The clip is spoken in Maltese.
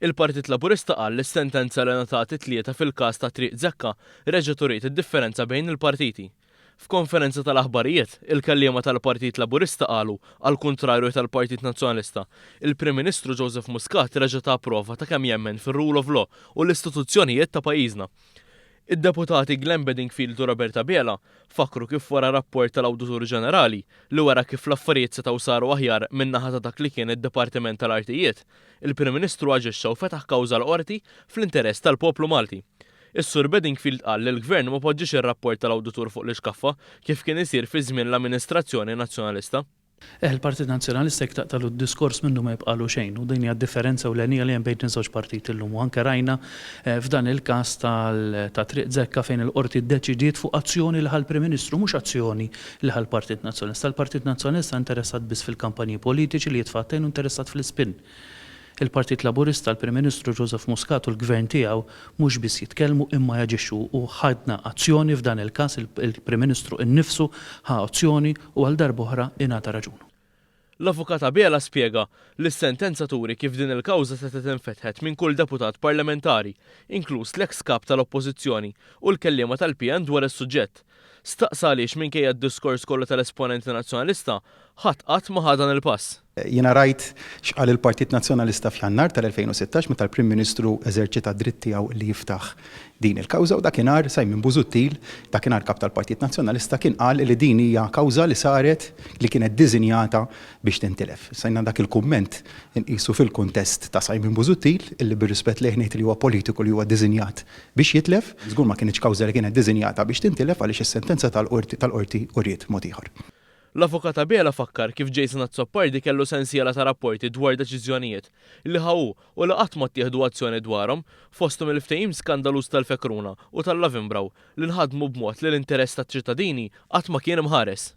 Il-Partit Laburista qal li s-sentenza li ngħatat it-Tlieta fil-każ ta' Triq Zekka reġgħet uriet id-differenza bejn il-partiti. F'konferenza tal-aħbarijiet, il-kelliema tal-Partit Laburista qalu, għall-kuntrarju tal-Partit Nazzjonalista, il-Prim Ministru Joseph Muscat reġa' ta prova ta' kemm jemmen fir-rule of law u l-istituzzjonijiet ta' pajjiżna. Id-Deputati Glenn Bedingfield u Robert Abela fakkru kif wara rapport tal-Awditur Ġenerali li wera kif l-affarijiet setgħu saru aħjar min-naħa ta' dak li kien id-Dipartiment tal-Artijiet, il-Prim Ministru aġixxa u fetaħ kawża l-Qorti fl-interess tal-poplu Malti. Is-Sur Bedingfield qal li l-Gvern ma poġġiex ir-rapport tal-Awditur fuq l-ixkaffa kif kien isir fi żmien l-amministrazzjoni Nazzjonalista. Eh, il-Partit Nazzjonalista jekk taqtagħlu d-diskors minnu ma jibqagħlu xejn u din hija d-differenza ewlenija li hemm bejn iż-żewġ partiti llum u anke rajna f'dan il-każ ta' Triq Zekka fejn il-Qorti ddeċidiet fuq azzjoni li ħa l-Prim Ministru mhux azzjoni li ħa l-Partit Nazzjonalista. Il-Partit Nazzjonalista interessat biss fil-kampanji politiċi li jitfa' għat-tejn u interessat fl-ispin. Il-Partit Laburista, il-Prim Ministru Joseph Muscat u l-Gvern tiegħu mhux biss jitkellmu imma jaġixxu u ħadna azzjoni f'dan il-każ, il-Prim Ministru innifsu ħa azzjoni u għal darba oħra ingħata raġun. L-Avukat Abela spjega li s-sentenza turi kif din il-kawża setgħet infetħet minn kull deputat parlamentari, inkluż l-eks Kap tal-Oppożizzjoni u l-kelliema tal-PN dwar is-suġġett. Staqsa għaliex minkejja d-diskors kollu tal-esponenti Nazzjonalista, ħadd qatt ma ħa dan il-pass. Jiena rajt x'qal il-Partit Nazzjonalista f'Jannar tal-2016 meta l-Prim Ministru eżerċita d-dritt tiegħu li jiftaħ din il-kawża u dakinhar Simon Busuttil, dakinhar Kap tal-Partit Nazzjonalista, kien qal li din hija kawża li saret li kienet diżinjata biex tintilef. Issa jiena dak il-kumment inqisu fil-kuntest ta' Simon Busuttil, illi bir-rispett lejh ngħid li huwa politiku li huwa diżinjat biex jitlef. Żgur ma kinitx kawża li kienet diżinjata biex tintilef għaliex is-sentenza tal-qorti tal-qorti uriet mod ieħor. L-Avukat Abela fakkar kif Jason Azzopardi kellu sensiela ta' rapporti dwar deċiżjonijiet li ħa hu u li qatt ma ttieħdu azzjoni dwarhom, fosthom il-ftehim skandaluż tal-Fekruna u tal-Lavinbrau li nħadmu b'mod li l-interess taċ-ċittadini qatt ma kien imħares.